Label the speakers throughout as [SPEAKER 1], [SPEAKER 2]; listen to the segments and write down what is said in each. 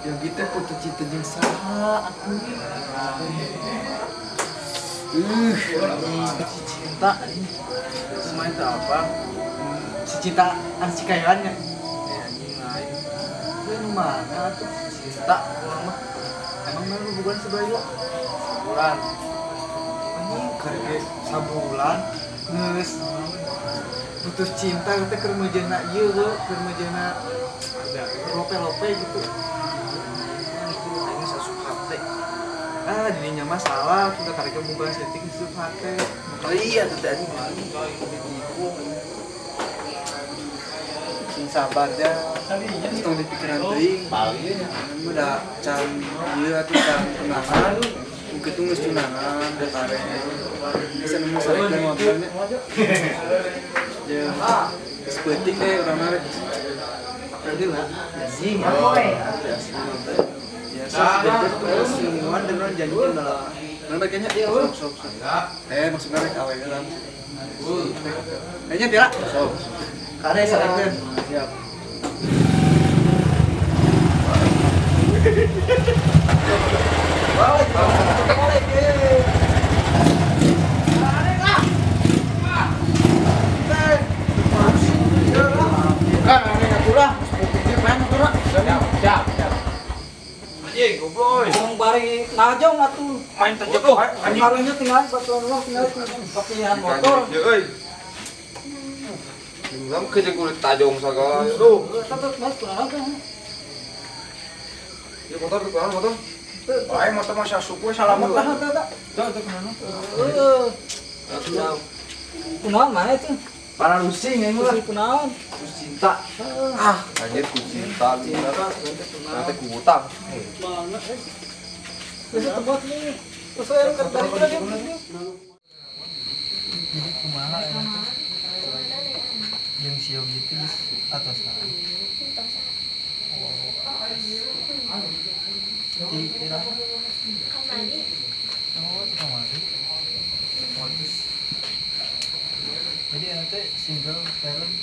[SPEAKER 1] Yogi teh putus cinta jeung saha atuh. Si cinta
[SPEAKER 2] Semua itu apa?
[SPEAKER 1] Si cinta anu Cikayan nya.
[SPEAKER 2] Anjing lain.
[SPEAKER 1] Lu nu mana atuh si cinta urang mah. Emang mana lu bukan sebayo?
[SPEAKER 2] Sebulan.
[SPEAKER 1] Anjing keur ge sabulan geus putus cinta teh keur meujeuhna ieu heuh, keur meujeuhna lope-lope gitu.
[SPEAKER 2] Aing asup hate.
[SPEAKER 1] Ah, dirinya mah salah, udah karek boga setting asup hate.
[SPEAKER 2] Oh iya tuh teh anjing ditikung.
[SPEAKER 1] Sing sabar ya. Tong dipikiran teuing. Udah can ieu atuh can tunangan. Mungkin tuh geus tunangan da karek. Bisa nemu sarekeun motornya. Ya, geus peuting deh urang mah.
[SPEAKER 2] Lah.
[SPEAKER 1] Anjing. Biasa sebenarnya tuh semua dengan janji malah. Mana kayaknya sok sok. Maksudnya rek awe lah. Kayaknya tira. Sok.
[SPEAKER 2] Kare sarekeun.
[SPEAKER 1] Siap.
[SPEAKER 2] Balik, balik.
[SPEAKER 3] Siap, siap.
[SPEAKER 2] Anjing, goblok.
[SPEAKER 3] Ngomong bari najong atuh.
[SPEAKER 2] Main tajak tuh.
[SPEAKER 3] Anjing. Harunya tinggal batuan urang tinggal papihan motor.
[SPEAKER 2] Ya euy. Urang ke jeung kulit tajong sagala. Tuh.
[SPEAKER 3] Eta mas kunaon teh?
[SPEAKER 2] Ya motor tuh kunaon motor?
[SPEAKER 4] Aing motor mah asup we salamet
[SPEAKER 3] lah eta.
[SPEAKER 2] Tuh tuh kunaon?
[SPEAKER 3] Heeh. Kunaon mana itu?
[SPEAKER 1] Para rusing aing mah.
[SPEAKER 3] Kunaon?
[SPEAKER 1] Kus cinta.
[SPEAKER 2] Ah, anjir ku cinta. Nanti ku utang.
[SPEAKER 3] Banget eh. Geus tebot nih. Terus aya kan balik lagi.
[SPEAKER 1] Jadi kumaha ya? Jeung si Yogi teh geus atos saha? Oh. Di iraha?
[SPEAKER 5] Kamari.
[SPEAKER 1] Oh, di kamari. Jadi nanti single parent?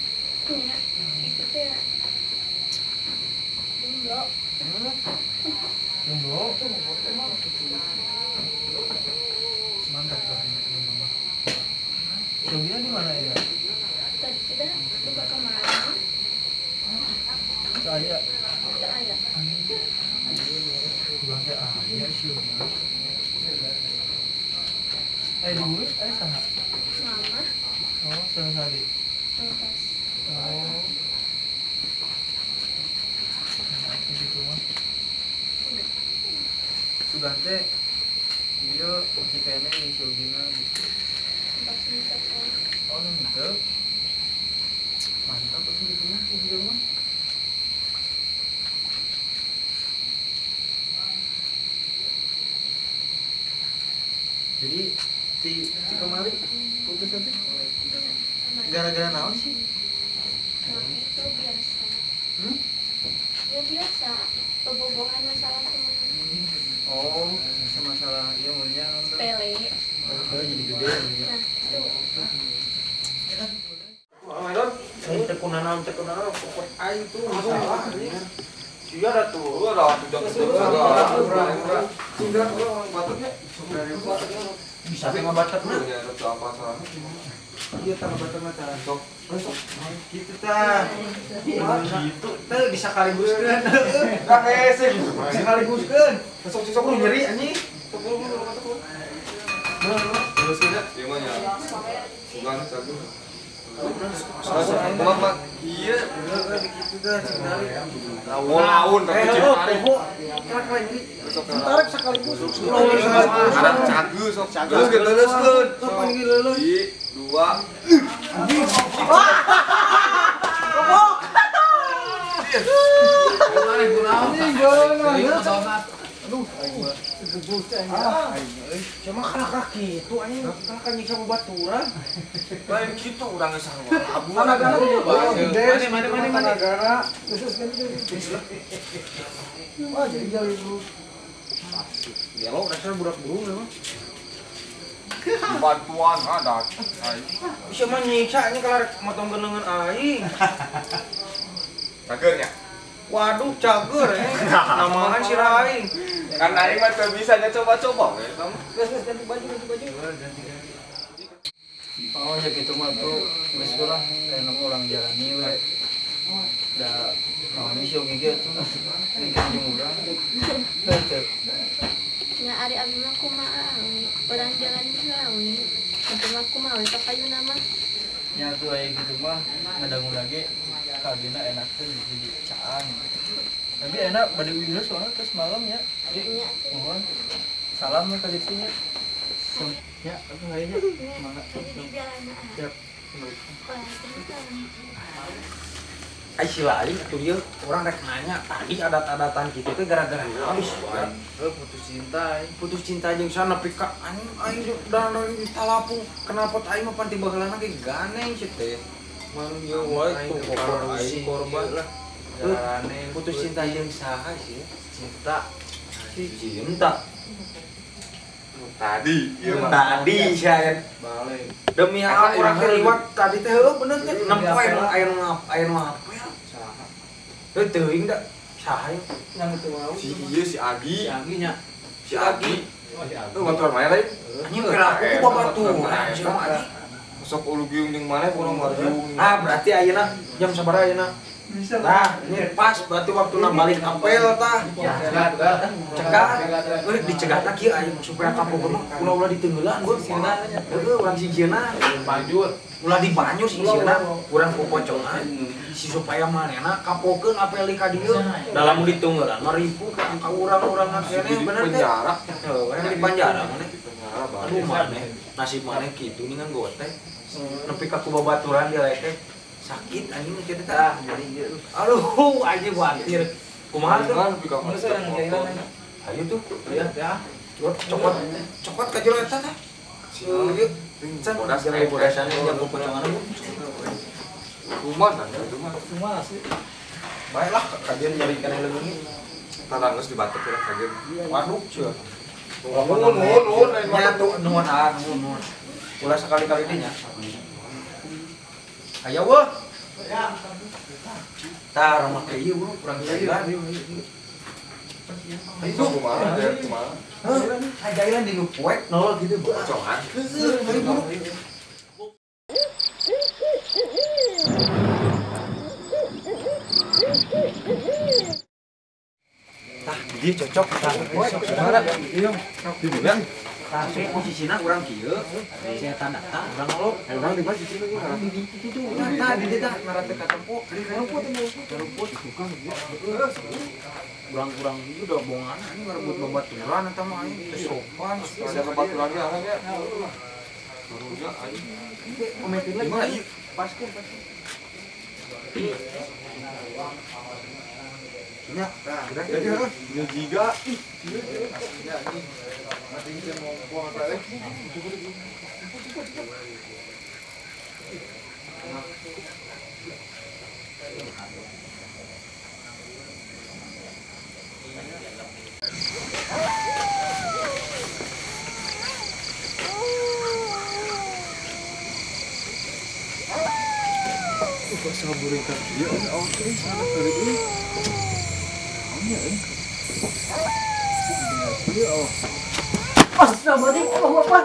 [SPEAKER 5] Iya, itu teh jomblo.
[SPEAKER 1] Jomblo? Mantap tuh jomblo. Jomblonya di mana ya?
[SPEAKER 5] Tadi tidak lupa kemarin.
[SPEAKER 1] Saya.
[SPEAKER 5] Saya.
[SPEAKER 1] Gua teh aya sih. Di bumi aya saha?
[SPEAKER 5] Mama.
[SPEAKER 1] Oh, sama sekali. Oh. Nah, gitu mah. Sugan teh ieu masih kayaknya yang si Ogina gitu. Oh, gitu. Mantap tuh gitu mah, gitu mah. Jadi ti kemari putus nanti gara-gara naon sih?
[SPEAKER 5] Nah, itu biasa. Ya biasa, bobogohan masalah teman.
[SPEAKER 1] Oh, masalah ya mulanya
[SPEAKER 5] sepele.
[SPEAKER 1] Oh, jadi gede ya.
[SPEAKER 5] Nah, itu.
[SPEAKER 4] Teu kunaon pokok aing tuh masalah.
[SPEAKER 2] Iya ada tuh, ada tuh jam sudah orang batuknya.
[SPEAKER 4] Bisa tengah batuknya.
[SPEAKER 2] Ya, ada apa salahnya?
[SPEAKER 1] Iya, tengah batuknya tah.
[SPEAKER 2] Sok.
[SPEAKER 1] Sok. Gitu tah.
[SPEAKER 4] Gitu. Teh disakaliguskeun.
[SPEAKER 2] Enggak hese.
[SPEAKER 4] Sakaliguskeun.
[SPEAKER 2] Sok sok lu nyeri anjing. Sok lu lu lu. Terus ya, ieu mah nya. Sugan sagu. Mama, iya,
[SPEAKER 1] gitu dah cintari.
[SPEAKER 2] Laun, tapi cintari.
[SPEAKER 3] Tarik sekaligus.
[SPEAKER 2] Arang cagu sok. Terus leuleuskeun. Di dua.
[SPEAKER 3] Kobok.
[SPEAKER 4] Aduh, cuma kalah kitu anjing, kalah nyiksa babaturan.
[SPEAKER 2] Lain kitu urang geus sarua.
[SPEAKER 3] Tanagana
[SPEAKER 4] gede, mana tanagana.
[SPEAKER 3] Wah, jadi jauh ibu.
[SPEAKER 4] Gelo dasar budak burung emang.
[SPEAKER 2] Bantuan ada.
[SPEAKER 4] Bisa mah nyiksa anjing kalah motong genengan aing.
[SPEAKER 2] Cageurnya.
[SPEAKER 4] Waduh, cager Namahan si Raing.
[SPEAKER 2] Kan aing mah teu bisa nya coba-coba we eta mah.
[SPEAKER 3] Geus geus ganti baju, ganti baju.
[SPEAKER 1] Oh, ya gitu mah tuh geus lah, aya orang jalani we. Da naon sih oge ge atuh. Jeung urang. Heuh.
[SPEAKER 5] Nya ari abi mah kumaha we, urang jalani heula we. Kitu mah kumaha we kapayuna mah.
[SPEAKER 1] Nya atuh aya kitu mah ngadangu lagi kabina enak teh jadi caang. Tapi enak bade uih soalnya terus malam ya.
[SPEAKER 5] Nya.
[SPEAKER 1] Mohon. Salam ka ditu nya. Ya, aku hayanya. Mangga.
[SPEAKER 5] Di jalan.
[SPEAKER 1] Siap.
[SPEAKER 4] Ai si lain atuh ieu urang rek nanya tadi adat-adatan kitu teh gara-gara naon sih?
[SPEAKER 1] Putus cinta,
[SPEAKER 4] putus cinta jeung sana nepi ka anjing aing dan dari talapung kenapa aing mah pan tiba heulana ge ganeng sih teh. Man ieu wae tuh aing korban lah. Putus cinta jeung saha sih?
[SPEAKER 1] Cinta.
[SPEAKER 4] Si cinta.
[SPEAKER 2] Tadi, ieu mah.
[SPEAKER 4] Tadi sia
[SPEAKER 1] balik.
[SPEAKER 4] Demi Allah urang teh liwat tadi teh heuh bener teh nempo aya nu aya nu ngapel.
[SPEAKER 1] Saha?
[SPEAKER 4] Heuh teuing da saha ieu?
[SPEAKER 1] Yang itu wau.
[SPEAKER 2] Si ieu si Agi.
[SPEAKER 1] Si Agi nya.
[SPEAKER 2] Si Agi. Heuh baturan mana lain?
[SPEAKER 4] Anjing kira aku babaturan si Agi.
[SPEAKER 2] Sok ulugiung jeung maneh urang warjung.
[SPEAKER 4] Ah berarti ayeuna jam sabaraha ayeuna? Nah, ini pas berarti waktuna balik apel tah. Cegah, euy dicegahna kieu aing supaya kapok mah ulah-ulah diteunggelan gua. Heueuh urang sijieuna
[SPEAKER 2] banjur.
[SPEAKER 4] Ulah dibanjur sijieuna, urang popocongan si supaya manehna kapokeun apel di ka dieu. Dalam diteunggelan mah ripuh ka urang-urangna keneh bener teh.
[SPEAKER 2] Penjara.
[SPEAKER 4] Heueuh di penjara maneh.
[SPEAKER 2] Penjara
[SPEAKER 4] Aduh maneh, nasib maneh kitu ningan gote. Nepi ka ku babaturan dilekek. Sakit anjing mikir teh. Aduh, anjing khawatir. Kumaha tuh? Ayo tuh.
[SPEAKER 1] Ya, ya.
[SPEAKER 4] Cokot, cokot ka jero eta tah. Ieu can bodas bodasan yang popocongan bu.
[SPEAKER 2] Kumaha itu mah?
[SPEAKER 1] Kumaha sih?
[SPEAKER 4] Baiklah, kajian nyari kana leungeun.
[SPEAKER 2] Tah geus dibatek lah kajian.
[SPEAKER 4] Waduh, sia.
[SPEAKER 2] Nuhun, nuhun,
[SPEAKER 4] nya tuh nuhun ah, nuhun. Ulah sekali-kali teh nya. Ayo wah. Tah rumah ke ieu bro, kurang jailan.
[SPEAKER 2] Itu kumaha teh kumaha?
[SPEAKER 4] Heuh, jailan di nu poek nol gitu
[SPEAKER 2] pocongan.
[SPEAKER 4] Heueuh, ayo bro. Tah, dia cocok tah.
[SPEAKER 2] Kumaha? Iya. Di mana?
[SPEAKER 4] Tah, posisina urang kieu. Setan datang, urang ngolok.
[SPEAKER 2] Urang di mana sih itu?
[SPEAKER 4] Di ditu tuh. Tah, di dieu tah ngarante ka tempo. Rumput rumput. Urang-urang ieu udah bongan anjing ngarebut babaturan eta mah anjing teu sopan.
[SPEAKER 2] Ada babaturan ge arang ya. Barunya anjing.
[SPEAKER 4] Komentin lagi. Paskeun, paskeun. Nya,
[SPEAKER 2] jadi nya jiga.
[SPEAKER 1] Kok saburin ka ieu oke sana tadi euy. Naonnya euy. Ieu oh.
[SPEAKER 3] Astagfirullahaladzim, Allahu Akbar.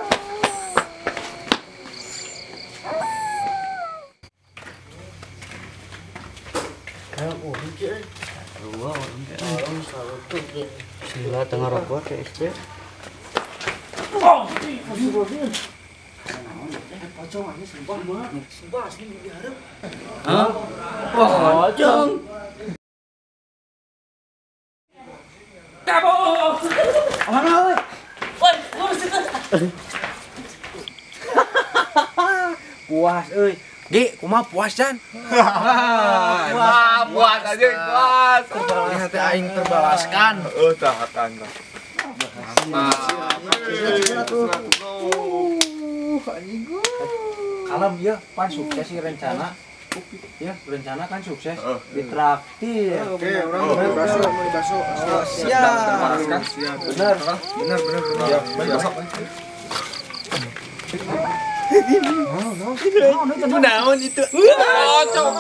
[SPEAKER 1] Sila tengah rokok ke SD.
[SPEAKER 3] Oh, pocong aja sumpah mah. Sumpah asli diharap.
[SPEAKER 1] Hah? Pocong.
[SPEAKER 3] Kabur. Mana euy? Woi, lurus itu.
[SPEAKER 4] Puas euy. Gi, kumaha puas Jan?
[SPEAKER 2] Wah, puas aja, puas.
[SPEAKER 4] Lihat aing terbalaskan.
[SPEAKER 2] Heeh, tah tah.
[SPEAKER 4] Kalem ya, pan sukses sih rencana. Ya, rencana kan sukses. Ditraktir.
[SPEAKER 1] Oke, orang beli bakso, beli bakso.
[SPEAKER 4] Siap.
[SPEAKER 1] Benar, benar, benar.
[SPEAKER 2] Ya, besok.
[SPEAKER 4] Naon itu?
[SPEAKER 2] Pocong.